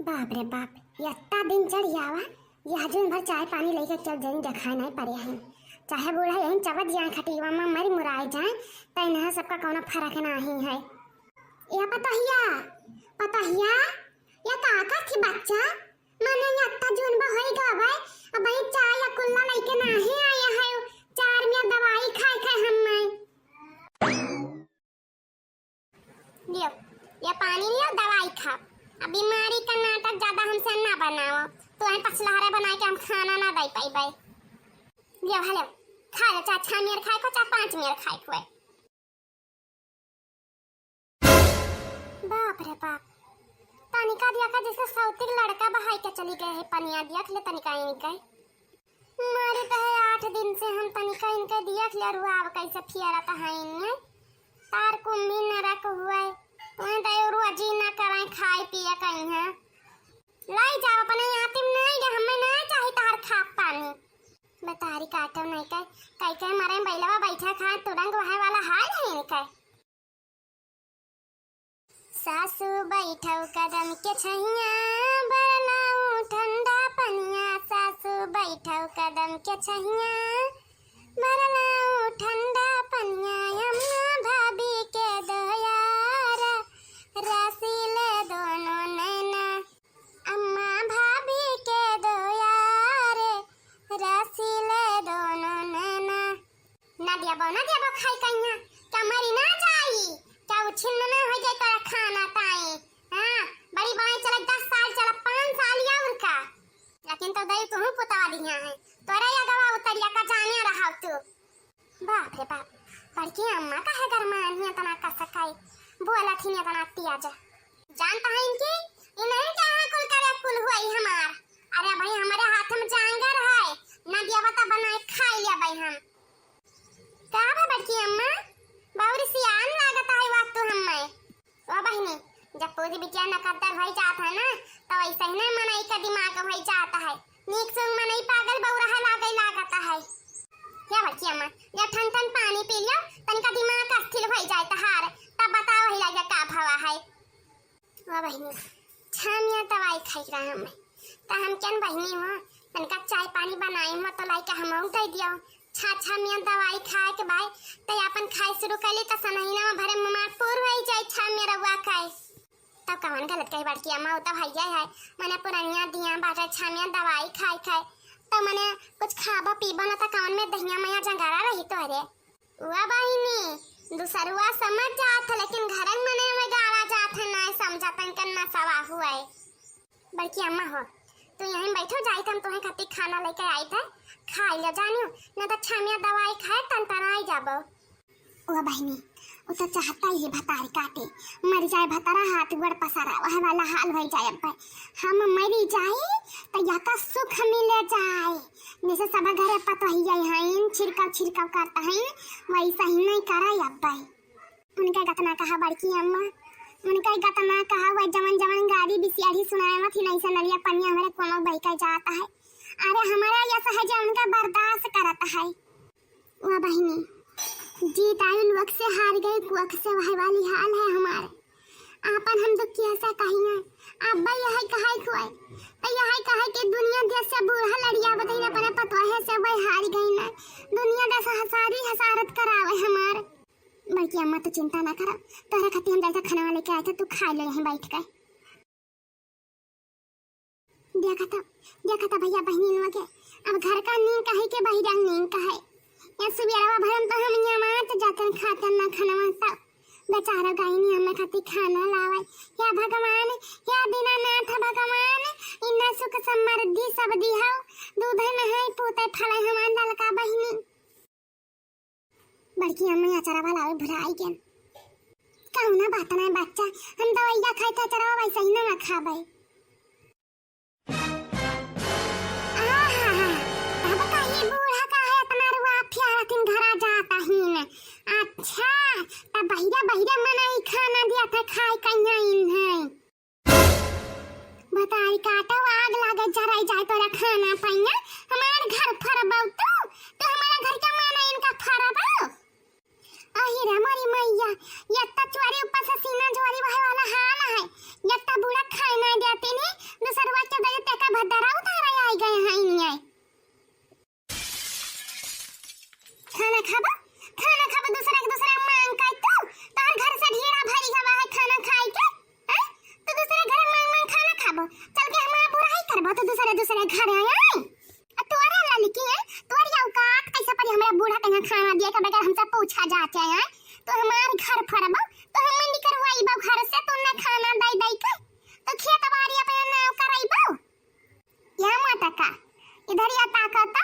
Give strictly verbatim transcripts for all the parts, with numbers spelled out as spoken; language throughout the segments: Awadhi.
बाप रे बाप, यत्ता दिन चढ़ आवा, यह जून भर चाय पानी लइके चल जइन, देखाए नाहीं परे हैं। चाहे बूढ़ा यहीं चबत जाए खटिवा मा, मरि मुराए जाए, तै इन्हें सबका कौनो फरक नाहीं है। या पतोहिया, पतोहिया, या का करत ही बच्चा? मने यत्ता जून भर होइ गवा है, अबहीं चाय या कुल्ला लइके नाहीं आया है, चार मियाँ दवाई खाए खाए हम्मे। लियो, ये पानी लियो, दवाई खाओ। अब बीमारी का नाटक ज्यादा हमसे ना बनाओ। तोहन पछलहरे बनाए के हम खाना ना दे पाइबे। लियो, हेलो, खा लो, चाहे छह मियर खाए को, चाहे पाँच मियर खाए को है। बाप रे बाप, तनिका दिया का जैसे सौतिक लड़का बहाई के चली गए है पनिया, दिया ले तनिका इनके। मारे तो है आठ दिन से हम तनिका इनके दिया के लरुआ, अब कैसे फियरत है इन्हें। तार कुंभी नरक हुए, वहीं तो और अजी ना कराए खाए पिए कहीं है। लाई जाओ अपने आतिम नहीं गे, हमें ना चाही तार खाप पानी। बतारी काटो नहीं के, कई के मरे बैलवा बैठा खा तुरंग वहे वाला हाल है इनके। सासू बैठौ कदम के छैया, बरलाऊ ठंडा पनिया। सासू बैठौ कदम के छैया, बरलाऊ ठंडा पनिया। अम्मा भाभी के दोयारा, रासी ले दोनों नैना। अम्मा भाभी के दोयारे, रासी ले दोनों नैना। ना दियाबो, ना दियाबो खाई कहिया, क्या मरी ना जाई, क्या उछिन्न ना हो जाए तोरा खाना ताई। हाँ, बड़ी बाई चला, दस साल चला, पाँच साल या उनका। लेकिन तो दई तुहूँ पुता दिया है, तोरा या गवा उतरिया का जाने रहा तू। बाप रे बाप, बड़की अम्मा काहे गरमानी इतना कसकाई, बोलत ही इतना तेज। जानता है इनकी, इन्हें क्या है कुल करे कुल हुई हमार। अरे भाई, हमारे हाथ में जांगर है, ना दिया बता बनाए खाई लिया भाई हम। का भा बड़की अम्मा, बाउरी सियान लागत है वा तू हम्मे। ओ बहिनी, जब पूरी बिटिया नकद्दर होई जात है ना, तो ऐसे ही ना मनई का दिमाग होई जात है। नीक सुंग मनई पागल बौरा है लागई लागत है। या बड़की अम्मा, जब ठन ठन पानी पी लियो, तनिका दिमाग अस्थिर होई जाए तहार, तब बताओ ही लगे का भवा है। ओ बहिनी, छामिया दवाई खाई रहा हमें। त हम केन बहिनी हो, तनिका चाय पानी बनाई मत तो लाइके हमहू दे दियो। छा छा मियाँ दवाई खाए के बाय, त अपन खाए शुरू कर ली, त सनहिना में भरे ममार पूर होई जाई छा मियाँ रउआ खाए। तब कवन गलत कही बड़की अम्मा, उ त भैया है, मने पुरनिया दिया बाटे छा मियाँ दवाई खाए खाए, त मने कुछ खाबा पीबा न त कवन में दहिया मया जंगारा रही तोहरे। वा बहिनी, दुसरुआ समझ जात है, लेकिन घरन मने में गाड़ा जात है, नाय समझत है, इनका नसवा हुआ है। बड़की अम्मा हो, तू यहीं बैठो, जाई त हम तुम्हें खातिर खाना लेके आई थे, खाई ले जानियो, न तो छमिया दवाई खाए टनटनाई जाबो। ओ बहिनी, उ तो चाहता ही भतारी काटे, मर जाए भतारा हाथ गोड़ पसारा, वह वाला हाल हो जाए। अब हम मरी जाए तो या का सुख मिले जाए, जैसे सब घरे पतोहिया हैं, छिड़काव छिड़काव करता है, वैसा ही नहीं करा अब। उनका गतना कहा बड़की अम्मा, उनका गतना कहा, वह जवन जवन गारी बिसियारी सुनाए मत ही, नहीं से नलिया पनिया हमारे कोनो बहिका जाता है। अरे हमारा यह सहज उनका बर्दाश्त करता है। वा बहिनी, जीत आइल वक से हार गए कुअक से, वह वाली हाल है हमारे। आपन हम दुखिया से कहिए, अब भाई यही कहे कुए, तो यही कहे कि दुनिया देश से बूढ़ा लड़िया बतई अपने पतोहे से वही हार गई ना। दुनिया देश हसारी हसारत करावे हमार। बड़की अम्मा तू चिंता ना करो, तोहरे खातिर हम जैसा खाना लेके आए थे, तू खा ले यहीं बैठ के। देखा था, देखा था भैया बहिनी लोग के, अब घर का नींद कहे के बहिरा नींद कहे। या सुबेरवा भरम तो हम यहाँ मात जातन खातन ना खनवा तब। बेचारा गायनी हमें खातिर खाना लावे। या भगवान, या दीनानाथ भगवान, इन्ना सुख समृद्धि सब दिहौ। दूधे नहाई पूते फले हमार ललका बहिनी। बड़की अम्मा अचरवा लावे भुलाई गेन। कौना बात ना बच्चा, हम दवाइया खाए थे अचरवा वैसे ही ना खाबे। आहा, तब कही बूढ़ा काहे इतना रुआ फियारथिन घरा जाता ही न। अच्छा, तब बहिरा बहिरा मनई खाना दिया था खाए कन्या इन्हें। बताई काटो आग लागे जराई जाए तोरा खाना पैया, हमार घर फरबौ तू, तू हमारा घर के माना इनका फरबौ। अही रे मोरी मैया, यत्ता चोरी ऊपर से सीना चोरी वहे वाला हाल है, यत्ता बूढ़ा खाए ना देते ने, इधर या ताकत,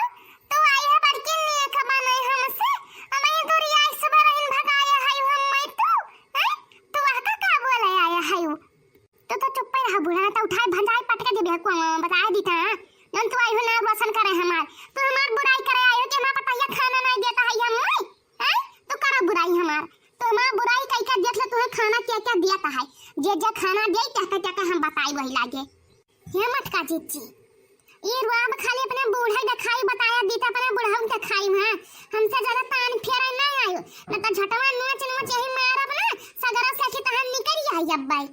तू आई है बड़की नेक बने हमसे, अब ये दूरिया इस बरहिन भगाया है हम मैं तू, हैं? तू आका का बोले आया है वो? तू तो चुप्पे रह बूढ़ा, ना तो उठाए भंजाई पटके देबे को, बताए दी था। जौन तू आई हो ना रोशन करे हमार, तू हमार बुराई करे आई हो कि हमार पतैया खाना नहीं देता है हम मैं, हैं? तू करा बुराई हमार, तू हमार बुराई कई के देख ले, तुम्हें खाना क्या क्या देता है, जे जे खाना दे क्या क्या हम बताई वही लागे। हे मटका जीजी, ई रुआब खाली अपने बूढ़े देखाई बताया दी त अपने बुढ़ऊ देखाई, हाँ? हमसे ज्यादा तान फेरे नहीं आयो, न तो झटवा नोच नोच यही मारब ना, सगरा से कि तहां निकल आई अब्बाई।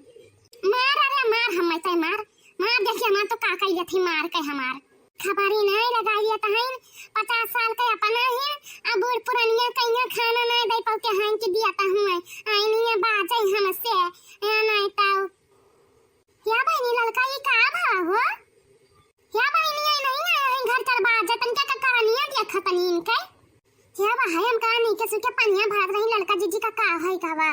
मार अरे मार, हम ऐसे मार, मार देखिए हमार तो का कही थी मार के हमार। खबरी नहीं लगाई तहन, पचास साल के अपना ही, अब बूढ़ पुरनिया कहिया खाना नहीं दे पाते हैं कि दिया ता हुए, आई नहीं बाजे हमसे, या नहीं तो या बहिनी ललका, ई का भा हो? या बहिनी, आई नहीं आया है घर चल बाजे, तन क्या का करनिया देखा तनी इनके। या बा है, हम का नहीं के सुखे पनिया भरत रही, ललका जीजी का का है का बा?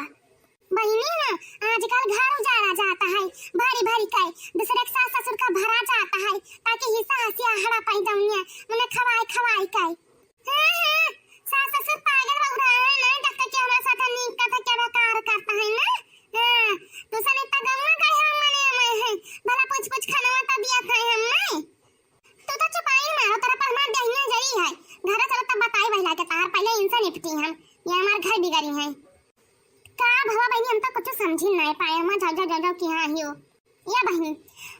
बहिनी ना, आजकल घर उजारा जाता है, भरी भरी के, दूसरे के सास ससुर का भरा जाता है, ताकि हिस्सा हंसी आहड़ा पाई दौनिया, उन्हें खवाए खवाए के। हाँ, हाँ, सास ससुर पागल बउरा है ना, डॉक्टर के हमरा साथ नीक कथा के बेकार करता है ना। हाँ, तू सने त गम्मा गए हम मने में है, भला पूछ पूछ खाना तो दिया था हम नहीं। तू तो चुपाई मारो, तेरा पर हमार देहिया जरी है। घर चलो तब बताई वही लागे तार, पहले इनसे निपटी हम, ये हमार घर बिगड़ी है। का भवा बहिनी, हम तो कुछ समझी नहीं पाए, हम जाओ जाओ जाओ जाओ कि हाँ ही हो। या बहिनी,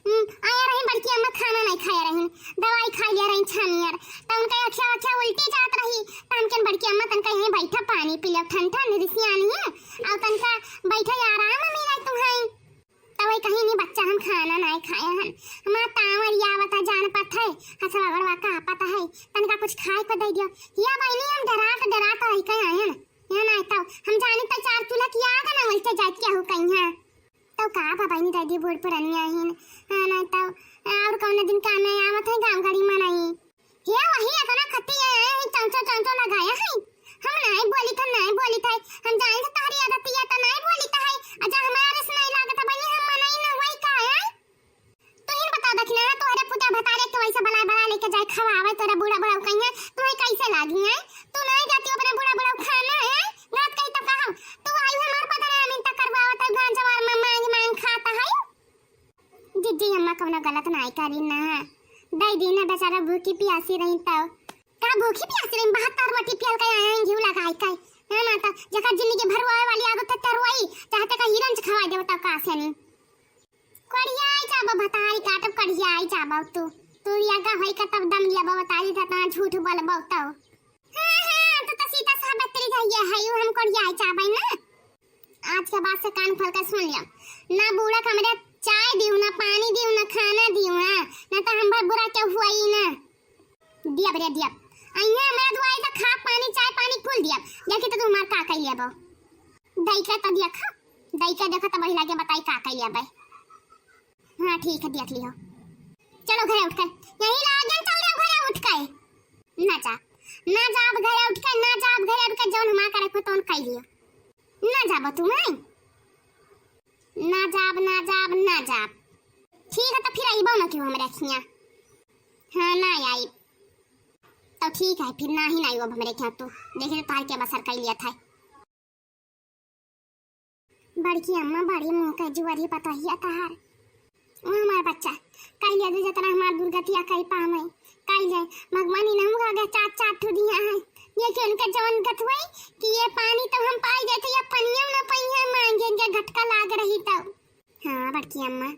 हम्म, आया रही बड़की अम्मा, खाना नहीं खाया रही, दवाई खा लिया रही छानियर, तो उनका अखिया अखिया उल्टी जात रही, तो हमके बड़की अम्मा तनका यहीं बैठा पानी पी लो, ठंड ठंड रिसियानी है, और तनका बैठा आराम मिला तुम्हें। तो वही कहीं नहीं बच्चा, हम खाना नहीं खाया हन, हमार तावर या बता जान पत है, हसवा बड़वा का पता है, तनका कुछ खाए को दे दियो। या बहिनी, हम डरात डरात रह के आए हैं, या नहीं तो हम जानी तो चार चूल्हा की आग ना उलटे जाए क्या हो कहीं है। तो का बा बहिनी, दादी बूढ़ पुरनिया हिन, हाँ, नहीं तो और कौन दिन काम में आवत है गाँव गाड़ी में नहीं। हे वही इतना खत्ती है, है, चौंचो चौंचो लगाया है। हम नहीं बोली था, नहीं बोली था, हम जान से तोहरी आदत ये तो नहीं बोली था है। अच्छा हमारे से नहीं लागत है बहिनी, हम मनाई ना वही का है। तू ही बता दखिना, तोहरे पुता भतारे के वैसे बला बला लेके जाए खवावे तोरा बूढ़ा बूढ़ा कहीं है, तुम्हें कैसे लागी है? तू नहीं जाती अपने बूढ़ा बूढ़ा खाना है, गलत कही तो कहो। तू आई हमार पता नहीं मिनता करवावत है, गांजा वार में मांग मांग खाता है। जीजी अम्मा कौनो गलत नाई करी ना, दई दी ना बेचारा भूखी पियासी रही तब। का भूखी पियासी रही? बहत्तर रोटी पियल के आए हैं, घी लगाई के। है ना, तो जका जिंदगी भर रोए वाली आदत है, तरुआई चाहते का हिरन खवाई देव तब का से नहीं। कड़ियाई जाबो भतारी काटब, कड़ियाई जाबो तू। तू यागा होई का तब दम लिया बाबा तारी था, तना झूठ बोलबो तो। हाँ, हाँ, तू तो सीता सावित्री जइया है, यू हम कड़ियाई जाबै ना। आज के बाद से कान खोल के सुन लियो, ना बूढ़ा के हमरे चाय दियो, ना पानी दियो, ना खाना दियो, हाँ? ना तो हम भर बुरा के हुआ ही ना। दियब रे दियब, अइहे हमरा दुआरे तो खा पानी, चाय पानी कुल दियब। देखी तो तू हमार का कइले बो। दई के तो देखा, दई के देखा तो वही लागे बताई का कइले बे। हाँ ठीक है, देख लियो। चलो घरे उठ के, यही लागे चल जाओ घरे उठ के। ना जा, ना जाब घरे उठ के, ना जाब घरे उठ के, जौन हमार करे को तौन कइ लियो। ना जाबो तू, हैं? ना जाब, ना जाब, ना जाब। ठीक है, तो फिर अइबो ना क्यों हमरे खिया? हाँ, ना आई। तो ठीक है, फिर ना ही ना आइबो हमरे खिया तू। देखे तो तार के बसर कइ लिया था। बड़की अम्मा बड़ी मुँह के जुअरी पतोहिया तहार। ओ हमार बच्चा, कइले दू जतना हमार दुर्गतिया कइ पावे, कइले। भगवान इनहू का आगे चार चार ठो दिया है। ये कि उनके जवन गत हुई कि ये पानी तो हम पाई जाते, ये पनिया न पइहे मांगे, इनके घटका लाग रही तब। हाँ बड़की अम्मा,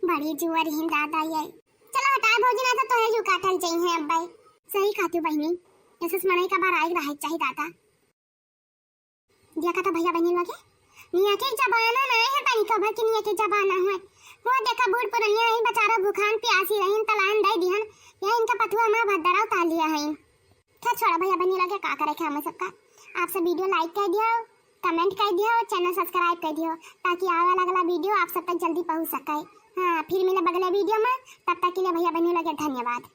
बड़ी जुअर ही दादा ये। चलो हटाए भौजी, ना तो तोहे जू काटल जइहे अब्बे। सही कहती बहिनी, ऐसे मनई का बार आए रहे चाही दादा। देखा तो भैया बहिनी लोग, निया के जमाना ना है, तनी कबर के निया के जमाना है। वो देखा बूढ़ पुरनिया ही बेचारा भूखान प्यासी रहिन, तलान दे दिहन, या इनका पतुआ माँ भद्दरा उतार लिया है। खैर छोड़ा भैया बहिनी लोग, का करे के हमें सबका। आप सब video like कइ दियो, comment कइ दियो, channel subscribe कइ दियो, ताकि आवे वाला अगला video आप सब तक जल्दी पहुँच सके। हाँ, फिर मिले अगले video में, तब तक के लिए भैया बहिनी लोग धन्यवाद।